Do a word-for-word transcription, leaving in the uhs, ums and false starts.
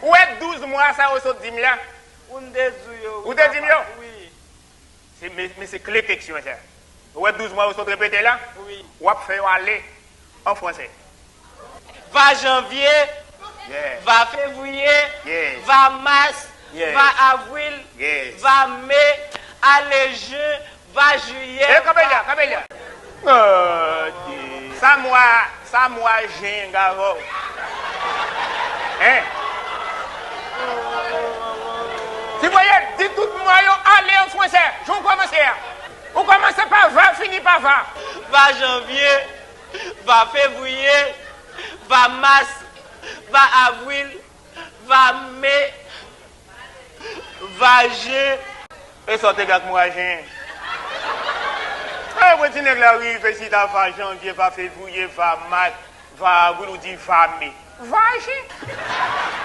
Ou wè douz mwa sa yo sot di m la? Ou m te di w yo. Ou te di m yo? Wi. Se, men, men se kle keksyon sa. Ou wè douz mwa yo sot repete la? Wi. W ap fè yo ale an fransè. Va janvye, yeah, va fevriye, yes, va mas, yes, va avril, yes, va me, ale jen, va jiyè. E kanpe la, kanpe la. Sa mwa, sa mwa jen gen avè w? Hein? Si voye di tout mwa yo ale an fransè, jan w kòmanse a. Ou kòmanse pa va, fini pa va. Va janvye, va fevriye, va mas, va avril, va me, va jen. E sa w te gen ak mwa jen? E mwen ti nèg la rive chita va janvye, va fevriye, va mas, va avril, ou di va me. Va jen.